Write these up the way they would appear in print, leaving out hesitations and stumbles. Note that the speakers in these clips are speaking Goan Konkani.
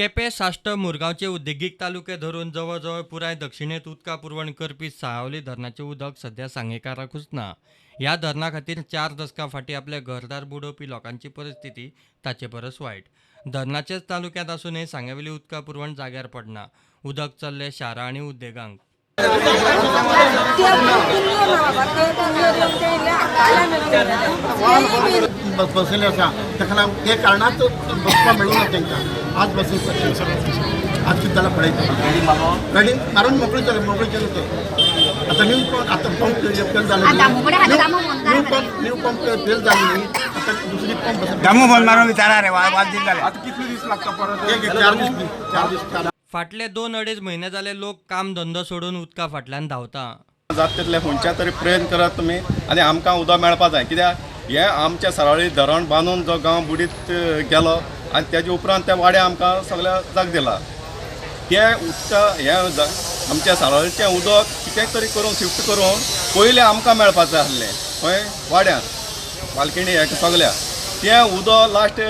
केपें, साश्ट, मुरगांवचे उद्देगीक तालुके धरून जवळ पुराय दक्षिणेंत उदका पुरवण करपी साळावली धरणाचें उदक सध्या सांगेकाराकूच ना. ह्या धरणा खातीर 4 दसकां फाटीं आपलें घरदार बुडोवपी लोकांची परिस्थिती ताचे परस वायट. धरणाचेच तालुक्यांत आसूनय सांग्यावेली उदका पुरवण जाग्यार पडना. उदक चल्लें शारां आनी उद्देगांक. बसयल्ले आसा ताका लागून ते कारणांत बसपाक मेळूंक ना तांकां. आज बसून आज कितें जालां पळयता, गाडी मारून मोकळी जालें, मोकळी केलें ते. आतां न्यू पंप, आतां पंप फेल जालें, new pump, new pump fail जाली न्ही, आतां दुसरी पंप बसयली. दामू फोन मारून विचारा रे, वाज दिली जाल्यार. आता कितले दीस लागता परत? एक 4 दीस, 4 दीस, 4. फाटले 2-2.5 म्हयने जाले लोक काम धंदो सोडून उदका फाटल्यान धांवता. जाता तितले खंयच्या तरी प्रयत्न करात तुमी आनी आमकां उदक मेळपा जाय, कित्याक हें आमच्या साळावली धरण बांदून जो गांव बुडीत गेलो आनी तेजे उपरांत त्या वाड्या आमकां सगळ्या जाग दिला. तें उदका हें आमच्या साळावलीचें उदक कितें तरी करून शिफ्ट करून पयलें आमकां मेळपा जाय आसलें खंय वाड्यांत मालकिणी हे सगळ्या. तें उदक लास्ट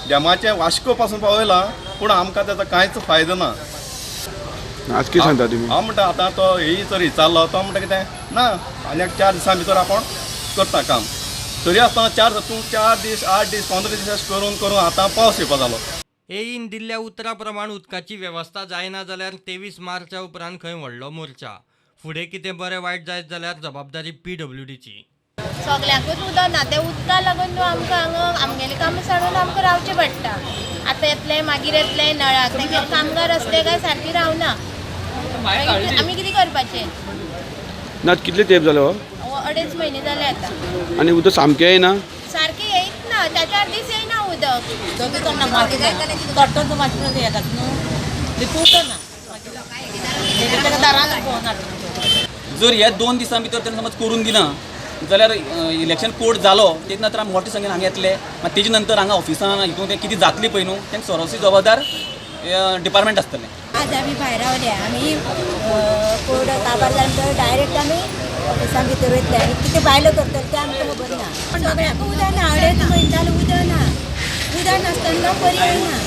डॅमाचें वास्को पासून पावयलां, पूण आमकां तेजो कांयच फायदो ना. आज कितें सांगता तुमी? हांव म्हणटा आतां तो ही जर विचारलो तो म्हणटा कितें ना आनी एक 4 दिसां भितर आपूण करता काम. तरी आसतना 4 तूं 4 दीस, 8 दीस, 15 दीस अशें करून करून आतां पावस येवपा जालो. एईन दिल्ल्या उतरा प्रमाण उदकाची वेवस्था जायना जाल्यार 23 मार्चा उपरांत खंय व्हडलो मोर्चा. फुडें कितें बरें वायट जायत जाल्यार जबाबदारी पीडब्ल्यूडीची. सगल्यांकूच उदक ना, तें उदका लागून न्हू आमकां हांगा आमगेलें काम सोडून आमकां रावचें पडटा. आतां येतलें मागीर येतलें नळाक, तेंगे कामगार आसले काय सारकी रावना, मागीर आमी कितें करपाचें? ना कितले तेंप जालो? 2.5 म्हयने जाले आतां. आनी उदक सामकें येना? सारकें येयत ना, 4 दीस येयना उदक. जर ह्या 2 दिसां भितर तेणें समज करून दिना जाल्यार इलेक्शन कोड जालो तेजे नंतर आमी मोठे संख्येन हांगा येतले. मागीर तेजे नंतर हांगा ऑफिसान हितून तें कितें जातलें पळय न्हू तें सर्वस्वी जबाबदार डिपार्टमेंट आसतलें. आज आमी भायर रावले, आमी कोड काबार जाले म्हणटकीर डायरेक्ट आमी ऑफिसान भितर वयतले आनी कितें बायलो करतले तें आमकां खबर ना. सगळ्यांक उदक ना, 2.5 म्हयने जाले उदक ना, उदक नासतना पर्याय ना.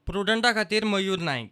प्रुडंटा खातीर मयूर नायक.